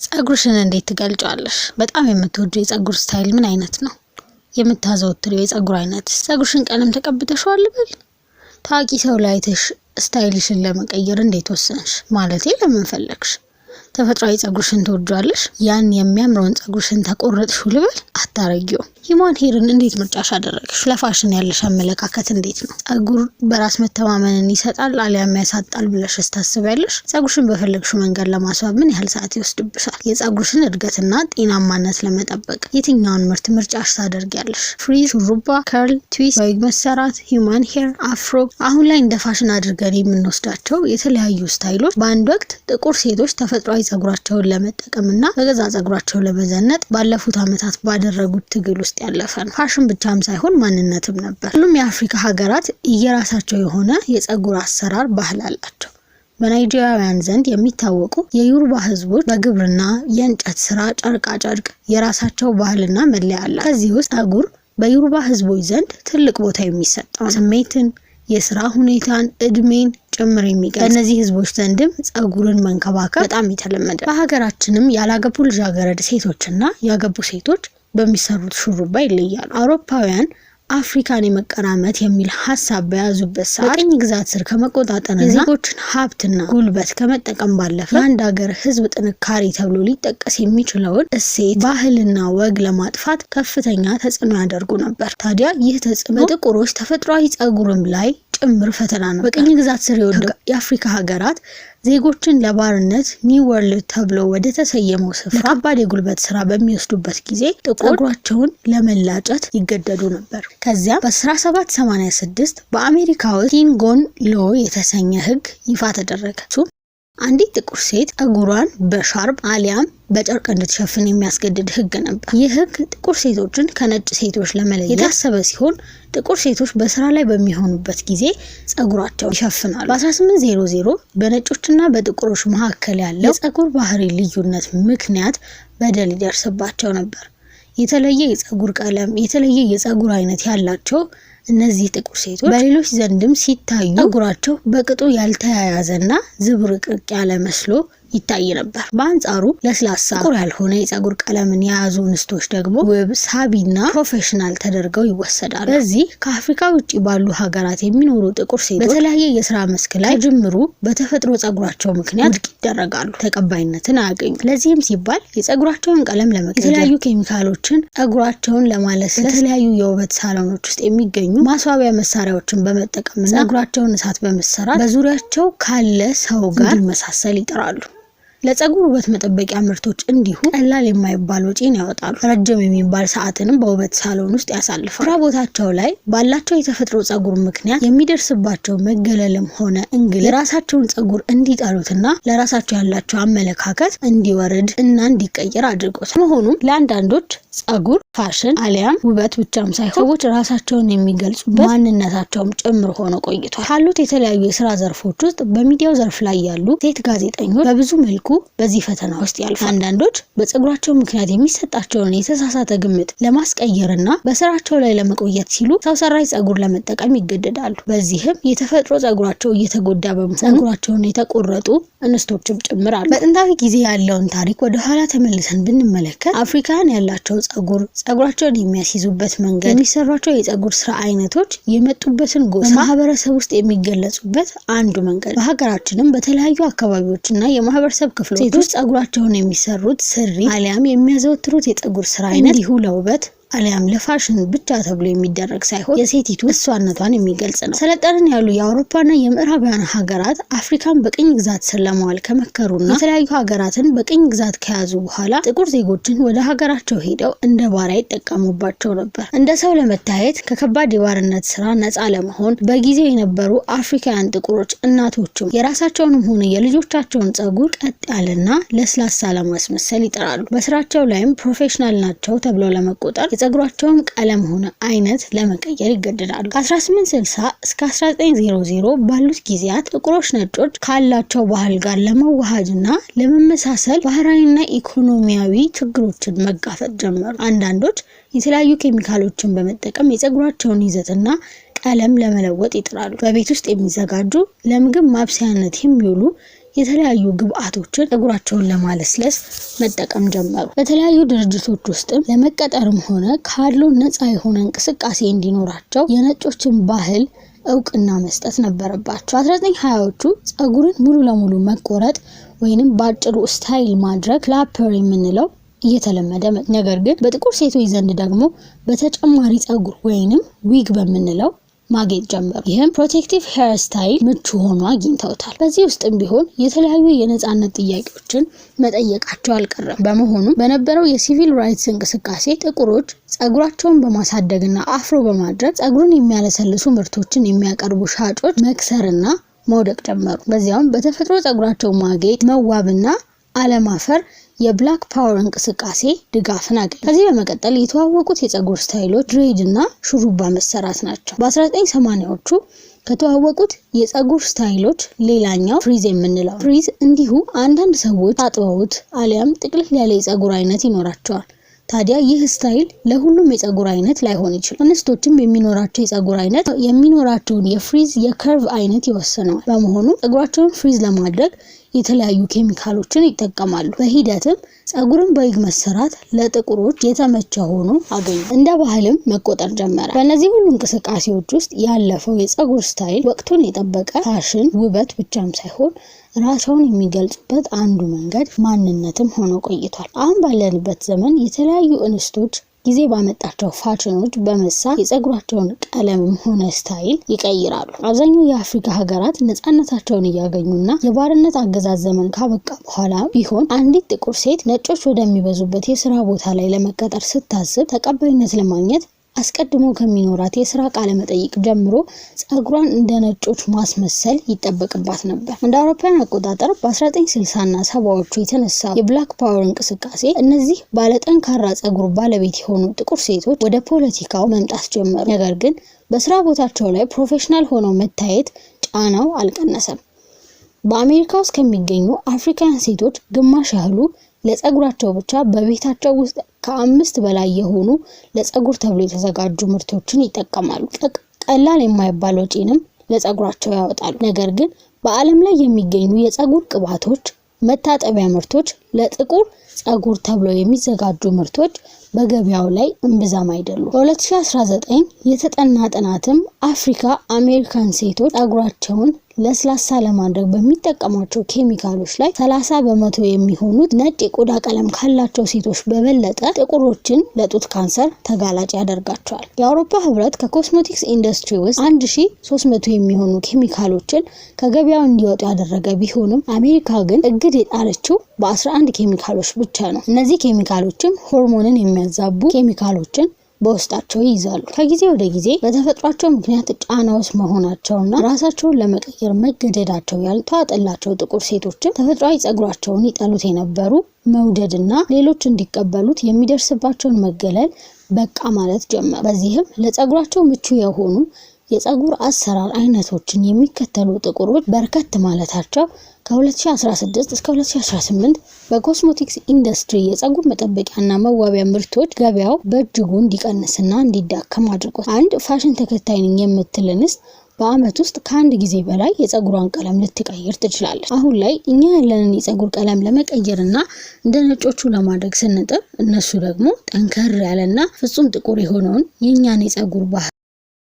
ፀጉርሽን እንዴት ትገልጫለሽ? በጣም የምትወጂው የፀጉር style ምን አይነት ነው? የምታዘወትሪው የፀጉር አይነት? ፀጉርሽን ቀለም ተቀብተሽዋል ልበል? ታዋቂ ሰው ላይ አይተሽ style ሽን ለመቀየር እንዴት ወሰንሽ? ማለቴ ለምን ፈለግሽ? ተፈጥሯዊ ፀጉርሽን ትወጂዋለሽ? ያን የሚያምረውን ፀጉርሽን ተቆረጥሽው ልበል? አታረጊውም። Human hair ን እንዴት ምርጫሽ አደረግሽ? ለፋሽን ያለሽ አመለካከት እንዴት ነው? ፀጉር በራስ መተማመንን ይሰጣል አሊያም ያሳጣል ብለሽስ ታስቢያለሽ? ፀጉርሽን በፈለግሽው መንገድ ለማስዋብ ምን ያህል ሰዓት ይወስድብሻል? የፀጉርሽን እድገትና ጤናማነት ለመጠበቅ የትኛውን ምርት ምርጫሽ ታደርጊያለሽ? Frizz፣ ሹሩባ፣ curl፣ twist፣ በዊግ መሰራት፣ human hair፣ afro። አሁን ላይ እንደ ፋሽን አድርገን የምንወስዳቸው የተለያዩ style ኦች በአንድ ወቅት ጥቁር ሴቶች ተፈጥሯዊ ፀጉራቸውን ለመጠቀምና በገዛ ፀጉራቸው ለመዘነጥ ባለፉት ዓመታት ባደረጉት ትግል ውስጥ ያለፈ ነው። ፋሽን ብቻም ሳይሆን ማንነትም ነበር። ሁሉም የአፍሪካ ሀገራት የራሳቸው የሆነ የፀጉር አሰራር ባህል አላቸው። በናይጄሪያውያን ዘንድ የሚታወቁ የዩሩባ ህዝቦች በግብርና፣ የእንጨት ስራ፣ ጨርቃ ጨርቅ የራሳቸው ባህልና መለያ አላቸው። ከዚህ ውስጥ ፀጉር በዩሩባ ህዝቦች ዘንድ ትልቅ ቦታ የሚሰጠው ስሜትን፣ የስራ ሁኔታን፣ እድሜን ጭምር የሚገልጽ፣ በእነዚህ ህዝቦች ዘንድም ፀጉርን መንከባከብ በጣም የተለመደ። በሀገራችንም ያላገቡ ልጃገረድ ሴቶችና ያገቡ ሴቶች በሚሰሩት ሹሩባ ይለያሉ። አውሮፓውያን አፍሪካን የመቀራመት የሚል ሀሳብ በያዙበት ሰዓት በቅኝ ግዛት ስር ከመቆጣጠርና የዜጎችን ሀብትና ጉልበት ከመጠቀም ባለፈ የአንድ ሀገር ህዝብ ጥንካሬ ተብሎ ሊጠቀስ የሚችለውን እሴት፣ ባህልና ወግ ለማጥፋት ከፍተኛ ተጽዕኖ ያደርጉ ነበር። ታዲያ ይህ ተጽዕኖ በጥቁሮች ተፈጥሯዊ ፀጉርም ላይ ጭምር ፈተና ነው። በቅኝ ግዛት ስር የወደቁ የአፍሪካ ሀገራት ዜጎችን ለባርነት New World ተብሎ ወደ ተሰየመው ስፍራ ለከባድ የጉልበት ስራ በሚወስዱበት ጊዜ ጥቁር ፀጉራቸውን ለመላጨት ይገደዱ ነበር። ከዚያም በ1786 በአሜሪካ ውስጥ King Law የተሰኘ ህግ ይፋ ተደረገ። እሱም አንዲት ጥቁር ሴት ፀጉሯን በሻርፕ አሊያም በጨርቅ እንድትሸፍን የሚያስገድድ ህግ ነበር። ይህ ህግ ጥቁር ሴቶችን ከነጭ ሴቶች ለመለየት የታሰበ ሲሆን ጥቁር ሴቶች በስራ ላይ በሚሆኑበት ጊዜ ፀጉራቸውን ይሸፍናሉ። በ1800 በነጮችና በጥቁሮች መካከል ያለው የፀጉር ባህሪ ልዩነት ምክንያት በደል ይደርስባቸው ነበር። የተለየ የፀጉር ቀለም፣ የተለየ የፀጉር አይነት ያላቸው እነዚህ ጥቁር ሴቶች በሌሎች ዘንድም ሲታዩ ፀጉራቸው በቅጡ ያልተያያዘና ዝብርቅርቅ ያለ መስሎ ይታይ ነበር። በአንጻሩ ለስላሳ ጥቁር ያልሆነ የፀጉር ቀለምን የያዙ እንስቶች ደግሞ ውብ፣ ሳቢና professional ተደርገው ይወሰዳሉ። በዚህ ከአፍሪካ ውጭ ባሉ ሀገራት የሚኖሩ ጥቁር ሴቶች በተለያየ የስራ መስክ ላይ ከጅምሩ በተፈጥሮ ፀጉራቸው ምክንያት ውድቅ ይደረጋሉ፣ ተቀባይነትን አያገኙ። ለዚህም ሲባል የፀጉራቸውን ቀለም ለመቀየር የተለያዩ ኬሚካሎችን፣ ፀጉራቸውን ለማለስለስ በተለያዩ የውበት ሳሎኖች ውስጥ የሚገኙ ማስዋቢያ መሳሪያዎችን በመጠቀምና ፀጉራቸውን እሳት በመሰራት በዙሪያቸው ካለ ሰው ጋር እንዲመሳሰል ይጥራሉ። ለፀጉር ውበት መጠበቂያ ምርቶች እንዲሁ ቀላል የማይባል ወጪን ያወጣሉ። ረጅም የሚባል ሰዓትንም በውበት ሳሎን ውስጥ ያሳልፋሉ። ስራ ቦታቸው ላይ ባላቸው የተፈጥሮ ፀጉር ምክንያት የሚደርስባቸው መገለልም ሆነ እንግልት የራሳቸውን ፀጉር እንዲጠሉትና ለራሳቸው ያላቸው አመለካከት እንዲወርድ እና እንዲቀየር አድርጎታል። መሆኑም ለአንዳንዶች ፀጉር ፋሽን አሊያም ውበት ብቻም ሳይሆን ሰዎች ራሳቸውን የሚገልጹበት ማንነታቸውም ጭምር ሆኖ ቆይቷል። ካሉት የተለያዩ የስራ ዘርፎች ውስጥ በሚዲያው ዘርፍ ላይ ያሉ ሴት ጋዜጠኞች በብዙ መልኩ በዚህ ፈተና ውስጥ ያልፋል። አንዳንዶች በፀጉራቸው ምክንያት የሚሰጣቸውን የተሳሳተ ግምት ለማስቀየርና በስራቸው ላይ ለመቆየት ሲሉ ሰው ሰራሽ ፀጉር ለመጠቀም ይገደዳሉ። በዚህም የተፈጥሮ ፀጉራቸው እየተጎዳ በመሆኑ ፀጉራቸውን የተቆረጡ እንስቶችም ጭምር አሉ። በጥንታዊ ጊዜ ያለውን ታሪክ ወደ ኋላ ተመልሰን ብንመለከት አፍሪካውያን ያላቸው ፀጉር፣ ፀጉራቸውን የሚያስይዙበት መንገድ፣ የሚሰሯቸው የፀጉር ስራ አይነቶች የመጡበትን ጎሳ በማህበረሰብ ውስጥ የሚገለጹበት አንዱ መንገድ። በሀገራችንም በተለያዩ አካባቢዎችና የማህበረሰብ ክፍሎች ሴቶች ፀጉራቸውን የሚሰሩት ስሪ አሊያም የሚያዘወትሩት የፀጉር ስራ አይነት እንዲሁ ለውበት አሊያም ለፋሽን ብቻ ተብሎ የሚደረግ ሳይሆን የሴቲቱ እሷነቷን የሚገልጽ ነው። ሰለጠንን ያሉ የአውሮፓና የምዕራባውያን ሀገራት አፍሪካን በቅኝ ግዛት ስር ለማዋል ከመከሩና የተለያዩ ሀገራትን በቅኝ ግዛት ከያዙ በኋላ ጥቁር ዜጎችን ወደ ሀገራቸው ሄደው እንደ ባሪያ ይጠቀሙባቸው ነበር። እንደ ሰው ለመታየት፣ ከከባድ የባርነት ስራ ነፃ ለመሆን በጊዜው የነበሩ አፍሪካውያን ጥቁሮች እናቶችም የራሳቸውንም ሆነ የልጆቻቸውን ጸጉር ቀጥ ያለና ለስላሳ ለማስመሰል ይጥራሉ። በስራቸው ላይም professional ናቸው ተብለው ለመቆጠር የጸጉራቸውን ቀለም ሆነ አይነት ለመቀየር ይገደዳሉ። ከ1860 እስከ 1900 ባሉት ጊዜያት ጥቁሮች ነጮች ካላቸው ባህል ጋር ለመዋሃድና ለመመሳሰል ባህላዊና ኢኮኖሚያዊ ችግሮችን መጋፈጥ ጀመሩ። አንዳንዶች የተለያዩ ኬሚካሎችን በመጠቀም የጸጉራቸውን ይዘትና ቀለም ለመለወጥ ይጥራሉ። በቤት ውስጥ የሚዘጋጁ ለምግብ ማብሰያነት የሚውሉ የተለያዩ ግብአቶችን ጸጉራቸውን ለማለስለስ መጠቀም ጀመሩ። በተለያዩ ድርጅቶች ውስጥም ለመቀጠርም ሆነ ካድሎ ነፃ የሆነ እንቅስቃሴ እንዲኖራቸው የነጮችን ባህል እውቅና መስጠት ነበረባቸው። በ1920ዎቹ ጸጉርን ሙሉ ለሙሉ መቆረጥ ወይንም በአጭሩ style ማድረግ clapper የምንለው እየተለመደ፣ ነገር ግን በጥቁር ሴቶች ዘንድ ደግሞ በተጨማሪ ጸጉር ወይንም ዊግ በምንለው ማጌጥ ጀመሩ። ይህም protective hair style ምቹ ሆኖ አግኝተውታል። በዚህ ውስጥም ቢሆን የተለያዩ የነጻነት ጥያቄዎችን መጠየቃቸው አልቀረም። በመሆኑም በነበረው የ civil rights እንቅስቃሴ ጥቁሮች ጸጉራቸውን በማሳደግና afro በማድረግ ጸጉርን የሚያለሰልሱ ምርቶችን የሚያቀርቡ ሻጮች መክሰርና መውደቅ ጀመሩ። በዚያውም በተፈጥሮ ጸጉራቸው ማጌጥ፣ መዋብና አለማፈር የ Black Power እንቅስቃሴ ድጋፍን አገኘ። ከዚህ በመቀጠል የተዋወቁት የጸጉር style ኦች dread እና ሹሩባ መሰራት ናቸው። በ1980ዎቹ ከተዋወቁት የጸጉር style ኦች ሌላኛው frizz የምንለው። Frizz እንዲሁ አንዳንድ ሰዎች ታጥበውት አሊያም ጥቅልል ያለ የጸጉር አይነት ይኖራቸዋል። ታዲያ ይህ style ለሁሉም የጸጉር አይነት ላይሆን ይችላል። እንስቶችም የሚኖራቸው የጸጉር አይነት የሚኖራቸውን የ frizz የ curve አይነት ይወስነዋል። በመሆኑ ጸጉራቸውን frizz ለማድረግ የተለያዩ ኬሚካሎችን ይጠቀማሉ። በሂደትም ጸጉርን በዊግ መሰራት ለጥቁሮች የተመቸ ሆኖ አገኙ። እንደ ባህልም መቆጠር ጀመረ። በእነዚህ ሁሉ እንቅስቃሴዎች ውስጥ ያለፈው የጸጉር style ወቅቱን የጠበቀ ፋሽን፣ ውበት ብቻም ሳይሆን ራሳቸውን የሚገልጹበት አንዱ መንገድ ማንነትም ሆኖ ቆይቷል። አሁን ባለንበት ዘመን የተለያዩ እንስቶች ጊዜ ባመጣቸው ፋሽኖች በመሳብ የጸጉራቸውን ቀለምም ሆነ style ይቀይራሉ። አብዛኛው የአፍሪካ ሀገራት ነጻነታቸውን እያገኙና የባርነት አገዛዝ ዘመን ካበቃ በኋላ ቢሆን አንዲት ጥቁር ሴት ነጮች ወደሚበዙበት የስራ ቦታ ላይ ለመቀጠር ስታስብ ተቀባይነት ለማግኘት አስቀድሞ ከሚኖራት የስራ ቃለ መጠይቅ ጀምሮ ጸጉሯን እንደ ነጮች ማስመሰል ይጠበቅባት ነበር። እንደ አውሮፓውያን አቆጣጠር በ1960 እና ሰባዎቹ የተነሳው የ Black Power እንቅስቃሴ እነዚህ ባለጠንካራ ጸጉር ባለቤት የሆኑ ጥቁር ሴቶች ወደ ፖለቲካው መምጣት ጀመሩ። ነገር ግን በስራ ቦታቸው ላይ professional ሆነው መታየት ጫናው አልቀነሰም። በአሜሪካ ውስጥ ከሚገኙ አፍሪካውያን ሴቶች ግማሽ ያህሉ ለጸጉራቸው ብቻ በቤታቸው ውስጥ ከአምስት በላይ የሆኑ ለጸጉር ተብሎ የተዘጋጁ ምርቶችን ይጠቀማሉ። ቀላል የማይባል ወጪንም ለጸጉራቸው ያወጣሉ። ነገር ግን በዓለም ላይ የሚገኙ የጸጉር ቅባቶች፣ መታጠቢያ ምርቶች፣ ለጥቁር ጸጉር ተብለው የሚዘጋጁ ምርቶች በገበያው ላይ እምብዛም አይደሉም። በ2019 የተጠና ጥናትም አፍሪካ አሜሪካን ሴቶች ጸጉራቸውን ለስላሳ ለማድረግ በሚጠቀሟቸው ኬሚካሎች ላይ 30% የሚሆኑት ነጭ የቆዳ ቀለም ካላቸው ሴቶች በበለጠ ጥቁሮችን ለጡት ካንሰር ተጋላጭ ያደርጋቸዋል። የአውሮፓ ህብረት ከኮስሞቲክስ ኢንዱስትሪ ውስጥ 1300 የሚሆኑ ኬሚካሎችን ከገበያው እንዲወጡ ያደረገ ቢሆንም አሜሪካ ግን እግድ የጣለችው በ11 ኬሚካሎች ብቻ ነው። እነዚህ ኬሚካሎችም ሆርሞንን የሚያዛቡ ኬሚካሎችን በውስጣቸው ይይዛሉ። ከጊዜ ወደ ጊዜ በተፈጥሯቸው ምክንያት ጫና ውስጥ መሆናቸውና ራሳቸውን ለመቀየር መገደዳቸው ያልተዋጠላቸው ጥቁር ሴቶችም ተፈጥሯዊ ጸጉራቸውን ይጠሉት የነበሩ መውደድና ሌሎች እንዲቀበሉት የሚደርስባቸውን መገለል በቃ ማለት ጀመሩ። በዚህም ለጸጉራቸው ምቹ የሆኑ የጸጉር አሰራር አይነቶችን የሚከተሉ ጥቁሮች በርከት ማለታቸው ከ2016 እስከ 2018 በኮስሞቲክስ ኢንዱስትሪ የጸጉር መጠበቂያና መዋቢያ ምርቶች ገበያው በእጅጉ እንዲቀንስና እንዲዳከም አድርጓል። አንድ ፋሽን ተከታይ ነኝ የምትል እንስት በአመት ውስጥ ከአንድ ጊዜ በላይ የጸጉሯን ቀለም ልትቀይር ትችላለች። አሁን ላይ እኛ ያለንን የጸጉር ቀለም ለመቀየርና እንደ ነጮቹ ለማድረግ ስንጥር እነሱ ደግሞ ጠንከር ያለና ፍጹም ጥቁር የሆነውን የእኛን የጸጉር ባህል